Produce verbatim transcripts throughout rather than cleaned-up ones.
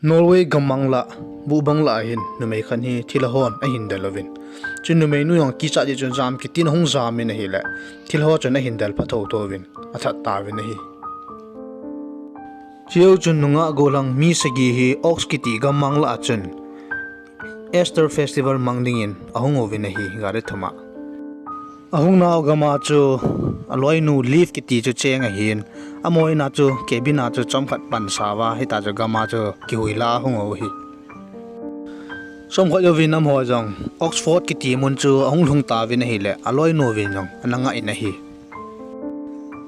Norway gammang lah, buhbang lah a hin numei khat hi thilha hon ahin del uvin. Chun numei nu jong kichat jeh chun jam kitin ahung jam in ahile, thilha ho chun ahin del pha thotho uvin, athat tauvin ahi. Chujou chun nungah gollhang mi sagi hi Oks kiti gammang lah a chun Easter Festival mang dingin ahung uvin ahi, gari thum a. Ahung nau gam a chu aloinu Liv kiti chu cheng ahin, amaho in a chu cabin a chu chomkhat pansa uva, hitia chu gam a chu kihuila ahung u ahi. Chomkhat jouvin amaho jong Oxford kiti mun chu ahung lhung tauvin ahile, aloinu vin jong ana ngah in ahi.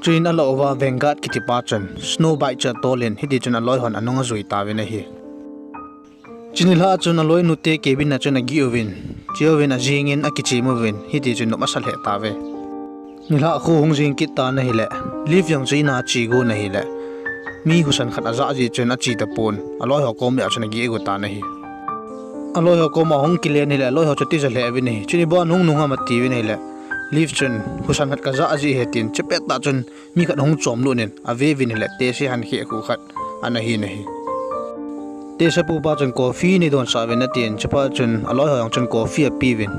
Chuin alah uva Vanguard kiti pa chun Snow Bike chu atol in, hiti chun aloi hon anung ajui tauvin ahi. Chuni lhah chun aloinu te cabin a chun ageh uvin, chujouvin ajing in akichem uvin, hiti chun nop asa lheh tauve. Nilhah khu hung jing kit tan ahile, Liv jong chu in a che gon ahile, mi husa khat ajah jeh chun ache tapon, aloi ho kom a chun ageh got tan ahi. Aloi ho kom a hung kile in ahile, aloi ho chu tija lheh uvin ahi. Chun ibola nahung nung ham atiuvin ahile, Liv chun husa khat kajah jeh ahi tin, chupet tah chun mi khat ahung chom lut in, ave uvin ahile, tehse han kheh khu khat ana hin ahi. Tehse pupa chun coffee nei donsah uvin atin, chuphat chun aloi ho jong chun coffee ape uvin,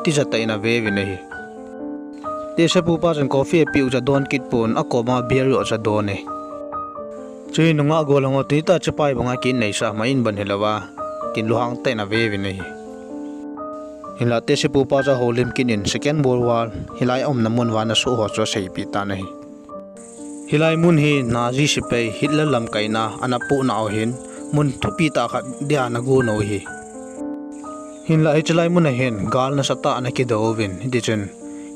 tija tah in ave uvin ahi. Tehse pupa chun coffee apeh u chu adon kit pon, akom a beer joh chu adon e. Chuin nungah gollhang ho, tuni tah chipai banga kin neisah ma in ban hilouva, tin lunghang tah in ave uvin ahi. Hinla tehse pupa chu ahoulim kit in Second World War hilai aumna mun vana soh ho chu aseipeh tan ahi. Hilai mun hi Nazi sepai Hitler lamkaina ana pohna u ahin, mun thupi tah khat dia ana gon u ahi. Hinla hiche lai mun a hin gal nasatah ana kidou uvin, hitichun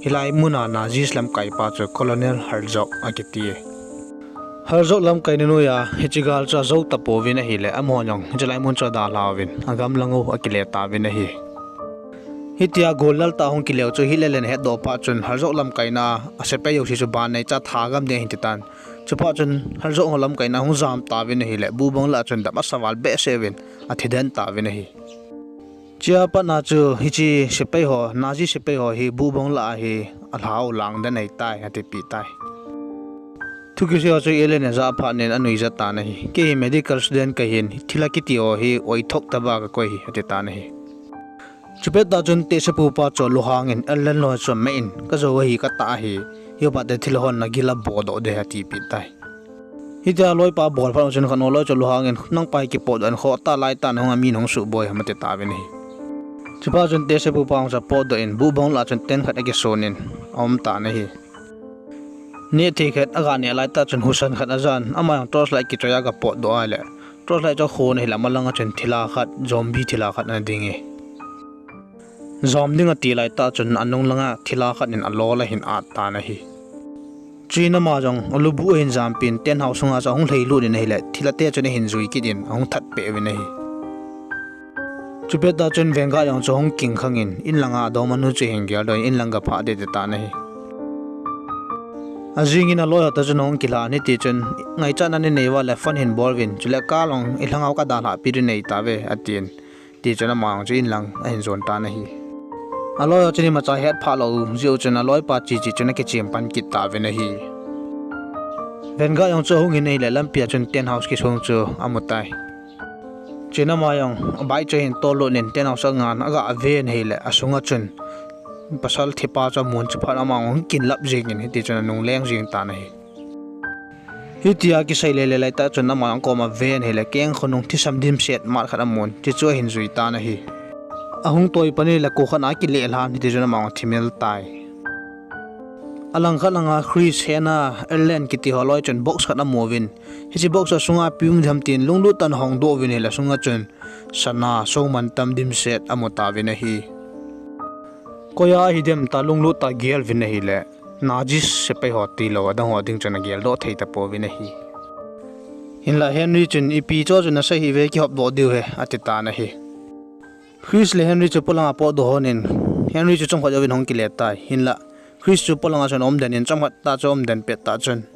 hilai mun a Nazis lamkaipa chu Colonel Herzog akiti e. Herzog lamkaina noiya hiche gal chu ajou tapouvin ahile, amahon jong hiche lai mun chu adalhauvin, agamlang u akile tauvin ahi. Hitia gollal tah hung kile u chu Hitler in ahetdoh phat chun Herzog lamkaina a sepai jouse chu ban neicha thagam ding ahi titan. Chuphat chun Herzog ho lamkaina hung jam tauvin ahile, buhbang lah a chun dam asa val behseh uvin athiden tauvin ahi. Chea patna chu hiche sepai ho, Nazi sepai ho hi buhbang lah a hi alhau lang den ahitai, atipeh tai. Thu kisei ho chu Ellen ajah phat in anuija tan ahi. Kei hi medical student kahin, thilha kiti ho hi oithok tobanga kakoi ahi, ati tan ahi. Chupet tah chun tehse pupa chu lunghang in Ellen loi chu ameh in, kajou ahi, katah ahi, hiupa te thilha hon nagil abohdoh ding atipeh tai. Hitia aloipa abol phat chun khat nung loi chu lunghang in, nangpa hi kipotdoh in, khohtah laitah nahung a mi nahung suboi ham ati tauvin ahi. Chuphat chun tehse pupa jong chu apotdoh in, buhbang lah a chun tent khat akison in aum tan ahi. Nehthei khat aga neh laitah chun husa khat ajan, ama jong torchlight kichoi a aga potdoh ahile, torchlight chu akhon ahile, ama langa chun thilha khat, zombie thilha khat ana ding e. Jom ding ati laitah chun anung langa thilha khat in alol ahin at tan ahi. Chuin ama jong alubuh ahin jampin tent house sunga chu ahung lhailut in ahile, thilhate chun ahin jui kit in ahung thatpeh uvin ahi. Chupet tah chun Vanguard jong chu ahung kingkhang in, in langa adongmanu chu ahin geldoh in, in lang gaphah ding ati tan ahi. Ajing in aloi ho toh chun ahung kilhan, hitichun ngaichatna inei uva le phone hin bol uvin, chule car jong ilhangau kadalhah peh ding nei tauve, atin. Tichun ama jong chu in lang ahin jon tan ahi. Aloi ho chun imacha hetphah lou jeh u chun aloipa cheche chun akichem pan kit tauvin ahi. Vanguard jong chu ahung in ahile, lampia chun tent house kisong chu amu tai. Chuin ama jong bike chu ahin tollut in tent house angan aga ven ahile, asunga chun pasal thipa chu amun, chuphat ama jong ahung kinlap jeng in, hitichun anung leng jeng tan ahi. Hitia kisei lele laitah chun ama jong koma aven ahile, keng khonung thisam dimset mat khat amun, tichu ahin jui tan ahi. Ahung toi pan in ahile, ko khat a akileh lhan, hitichun ama jong athimil tai. Alangkhat langa Chris, Hannah, Ellen kiti ho loi chun box khat amu uvin, hiche box a sunga ipi um ding ham tin lunglut tah in ahongdoh uvin ahile, asunga chun sana, soh mantam dimset amu tauvin ahi. Koiya ahi dem tia lunglut tah a agel uvin ahile, Nazi sepai ho tilou adang ho ding chun ageldoh thei tapouvin ahi. Hinla Henry chun, ipi chu chu nasa hiuve, kihopdoh diu ahi, ati tan ahi. Chris le Henry chu polanga potdoh lhon in, Henry chu chomkhat jouvin ahung kile tai. Hinla Chris chu polanga chun aumden in, chomkhat tah chu aumden pet tah chun,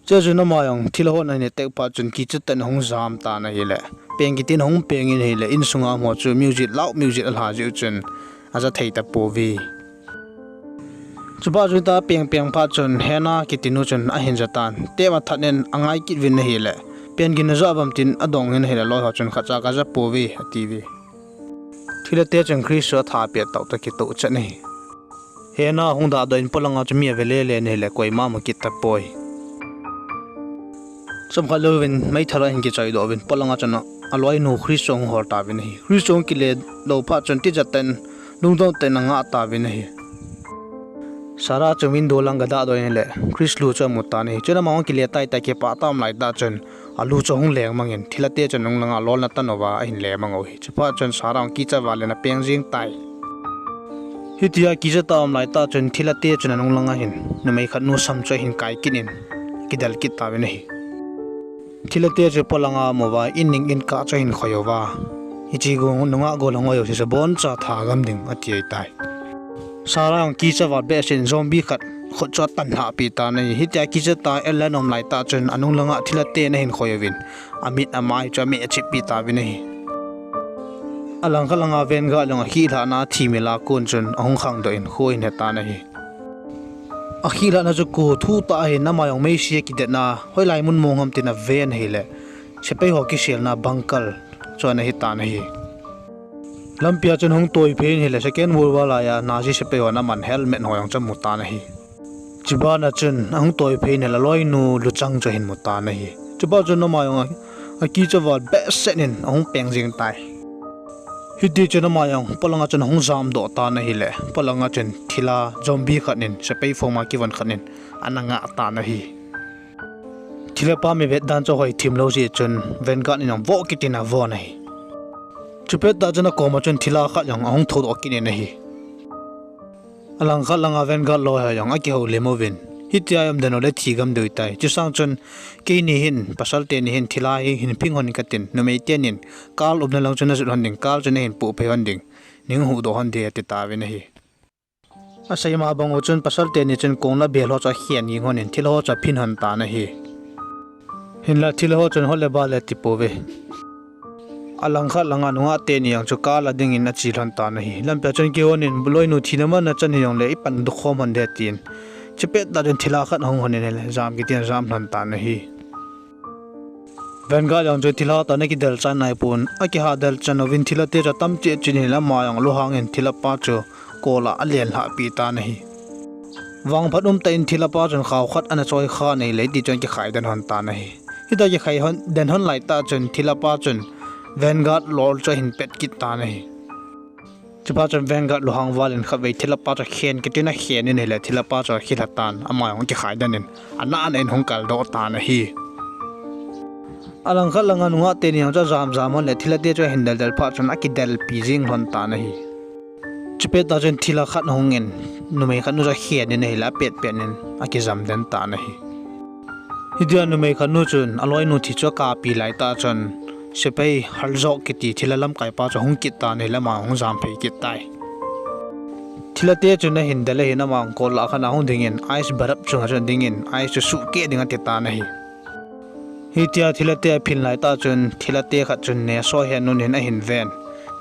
chua chun ama jong thilha hon ahin attack phat chun kichat tah in ahung jam tan ahile, peng kitin ahung peng in ahile, insunga amaho chu music, loud music alha jeh u chun aja thei tapouve. Chuphat chun tua peng peng phat chun Hannah kitinu chun ahin jatan, tep athat in angai kit uvin ahile, Pen gin najah uvem tin adong in ahile, aloi ho chun khatcha kajah pouve atiuve. Thilha te chun Chris chu atha pet tah tah kitoh chet in ahi. Hena hung dahdoh in polanga chu mi ave lele in ahile, koima mu kit tapoi. Chomkhat louvin meithal ahin kichoi doh uvin, polanga chun aloinu Chris chu ahung hol tauvin ahi. Chris chu ahung kile lou phat chun tijat tah in, lungdong tah in angah tauvin ahi. Sarah chu window lang gadahdoh in ahile, Chris lu chu amu tan ahi. Chun ama ahung kile tai tai kipah tah a um lai tah chun, alu chu ahung leng mangin, thilha te chun anung langa alolna tan uva ahin le mang u ahi. Chuphat chun Sarah ahung kicha val in apeng jeng tai. Hitia kicha tah a um lai tah chun thilha te chun anung langa hin numei khat nu sam chu ahin kai kit in, akidel kit tauvin ahi. Thilha te chu polanga amuva, in ning in kah chu ahin khoi uva, hiche go nungah go lhung hoi u sese, boncha tha gam ding ati ahitai. Sarah ahung kicha val behseh in zombie khat khut chu atan lhah pi tan ahi. Hitia kicha tah a ellen um lai tah chun anung langa thilha ten ahin khoi uvin, amit amai chu ameh chip pi tauvin ahi. Alangkhat langa Vanguard jong akhih lhahna thimil a kon chun ahung khangdoh in kho ahin he tan ahi. Akhih lhahna chu kho thu tah ahin, ama jong meisi akidetna, hoilai mun mong ham tin aven ahile, sepai ho kiselna bunker chu ana hi tan ahi. Lampia chun ahung toi phei in ahile, Second World War laiya Nazi sepai hon aman helmet ho jong chu amu tan ahi. Chubana chun ahung toi phei in ahile, aloinu luchang chu ahin mu tan ahi. Chuphat chun ama jong a, akicha val behseh in ahung peng jeng tai. Hitichun ama jong polanga chun ahung jamdoh tan ahile, polanga chun thilha zombie khat in sepai form a kivon khat in ana ngah tan ahi. Thilha pa mi vet dan chu ahoi thim lou jeh chun Vanguard in jong vo kit in avon ahi. Chupet tah chun akoma chun thilha khat jong ahung thoudoh kit in ahi. Alangkhat langa Vanguard loi ho jong akihoulim uvin, hitia i um den ule thi gam diu ahitai. Chusang chun keini hin, pasal teni hin thilha hi hin phing hon katin, numei tenin car umna lang chu najot hon ding, car chu nahin poh phei hon ding, neihuhdoh hon ding ati tauvin ahi. Asei ma bang u chun pasal teni chun kong la bel ho chu akhen ging hon in, thilha ho chu aphin hon tan ahi. Hinla thilha ho chun hole bale tipouve. Alangkhat langa nungah teni jong chu car la dingin ache lhon tan ahi. Lampia chun kihon in, loinu thina man achan hijongle ipan doh khom hon ding tin, chupet tah chun thilha khat ahung hon in ahile, jam kitin ajam lhon tan ahi. Vanguard jong chu thilha toh ana kidel chan naipon, akiha del chan uvin thilha te chu atam cheh cheh in ahile, ama jong lunghang in thilha pa chu kol a alen lhah pi tan ahi. Vangphat umtah in thilha pa chun khao khat ana choi khan ahile, hitichun akikhai den hon tan ahi. Hitia kikhai hon, den hon lai tah chun thilha pa chun Vanguard lol chu ahin pet kit tan ahi. Chuphat chun Vanguard lunghang val in khatvei thilha pa chu akhen kit in akhen in ahile, thilha pa chu akhilha tan, ama jong akikhai den in, ana ana in ahung kaldoh tan ahi. Alangkhat langa nungah teni jong chu ajam jam hon le, thilha te chu ahin del del phat chun akidelpi jing lhon tan ahi. Chupet tah chun thilha khat ahung in, numei khat nu chu akhen in ahile, apet pet in akijam den tan ahi. Hitia numei khat nu chun aloinu thi chu akapi lai tah chun, sepai Herzog kiti thilha lamkai pa chu ahung kit tan ahile, ama ahung jam phei kit tai. Thilha te chun ahin del ahin, ama kol lah khat a ahung dingin, ice barrage chunga chun adingin, ice chu suhkeh ding ati tan ahi. Hitia thilha te aphin lai tah chun, thilha te khat chun nesoh he nun hin ahin ven,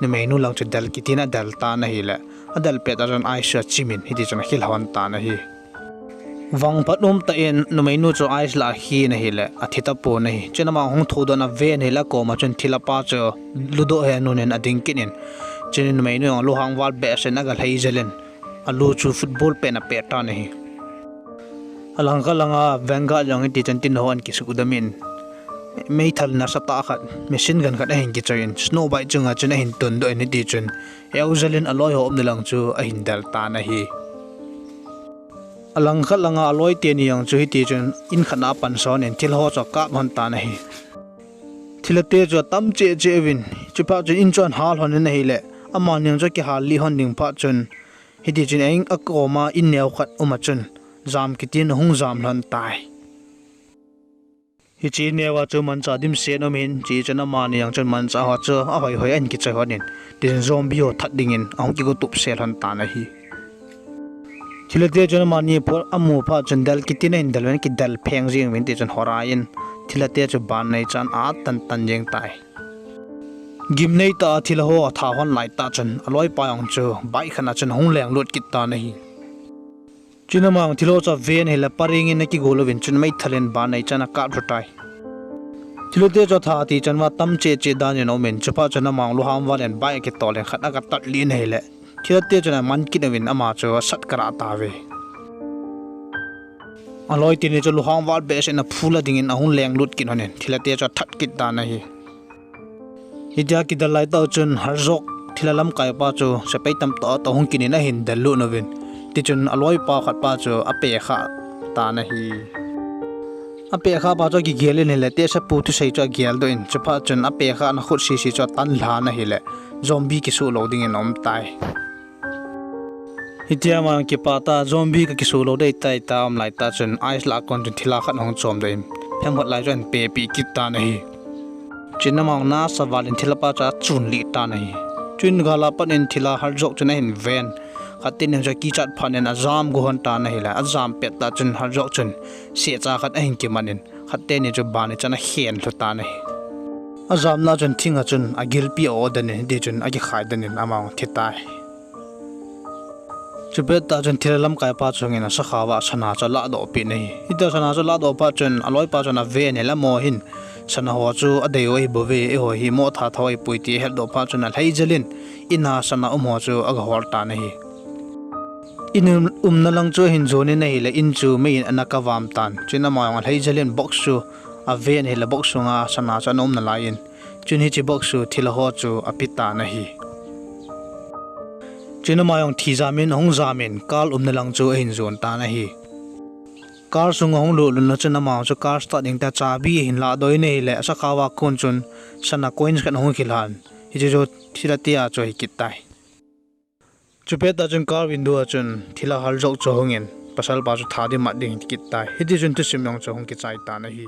numeinu lang chu del kitin adel tan ahile, adel pet a chun ice chu achimin, hitichun akhilha hon tan ahi. Vangphat umtah in numeinu chu ice lah a akhin ahile, athi tapon ahi. Chun ama hung thoudoh in aven ahile, akoma chun thilha pa chu ludoh he nun in ading kit in, chun numeinu jong lunghang val behseh in agalhai jel in, alu chu football pen apet tan ahi. Alangkhat langa Vanguard jong hitichun tin ho ana kisuhdam in, meithal nasatah khat, machine gun khat ahin kichoi in, Snow White chunga chun ahin tundoh in, hitichun eujel in aloi ho umna lang chu ahin del tan ahi. Alangkhat langa aloi teni jong chu hitichun in khat na apansan in, thilha ho chu akap lhon tan ahi. Thilha te chu atam cheh cheh uvin, chuphat chun in chu ahal lhon in ahile, amani jong chu akihal lih lhon ding phat chun, hitichun in akoma in neo khat um a chun, jam kitin ahung jam lhon tai. Hiche in neo a chu manchah dimset um in, hiche chun amani jong chun manchah ho chu ahoi hoi ahin kichoi hon in, tin zombie ho that dingin ahung kigotup sel lhon tan ahi. Thilha te chun amani amu phat chun del kitin ahin del uvin, akidel pheng jeng uvin, tichun horai in thilha te chu ban neichan atan tan jeng tai. Gimnei tah a thilha ho atha hon lai tah chun, aloipa jong chu bike khat a chun ahung lenglut kit tan ahi. Chun ama jong thilha ho chu aven ahile, paring in akigol uvin, chun meithal in ban neichan akap lhu tai. Thilha te chu atha ti chan uva tam cheh cheh dan in aumin, chuphat chun amang luhang val in bike akitol in khat aga tat lih in ahile, thilha te chun aman kit uvin ama chu asat kara tauve. Aloi teni chu luhang val behseh in aphula dingin ahung lenglut kit lhonin, thilha te chu athat kit tan ahi. Hitia kidel lai tah chun Herzog thilha lamkaipa chu sepai tamtah toh hung kinin ahin del lut uvin. Tichun aloipa khatpa chu apehkhah tan ahi. Apehkhahpa chu akigel in ahile, tehsepu thusei chu ageldoh in, chuphat chun apehkhahna khut sese chu atan lhan ahile, zombie kisuh lou dingin aumtai. Hitia ama kipah tah, zombie kakisuh lou ding ahitai tia aum lai tah chun ice lah a kon chun thilha khat ahung chomdoh in, phemkhat lai chu ahin pehpeh kit tan ahi. Chuin ama nasa val in thilha pa chu achun lih tan ahi. Chuin gal a pat in thilha Herzog chun ahin ven. Khat teni chu akichat phat in ajam go lhon tan ahile, ajam pet tah chun Herzog chun sehcha khat ahin kiman in, khat teni chu ban ichan akhen lhu tan ahi. Ajamna chun thing a chun agilpi a-oh den in, hitichun akikhai den in ama thitai. Chupet tah chun thilha lamkaipa chu hungin asakhao a sana chu alahdoh peh in ahi. Hitia sana chu alahdoh phat chun aloipa chun aven ahile, amaho hin sana ho chu adei u ahibouve, eiho hi moh tha thou ahipoi ti ahetdoh phat chun alhai jel in, in a sana umho chu agahol tan ahi. In um, umna lang chu ahin jon in ahile, in chu mei in ana kavam tan. Chuin ama jong alhai jel in box chu aven ahile, box sunga sana chu ana um nalai in, chuin hiche box chu thilha ho chu ape tan ahi. Chuin ama jong thi jam in ahung jam in Karl umna lang chu ahin jon tan ahi. Karl sunga ahung lut lutna chun ama chu car start ding tia chabi ahin lahdoh in ahile, asakhao a kon chun sana coins khat ahung kilhan. Hiche chu thilha te a chu ahi kit tai. Chupet tah chun car window a chun thilha Herzog chu ahungin, pasalpa chu that ding mat ding ahi kit tai. Hitichun thusim jong chu ahung kichai tan ahi.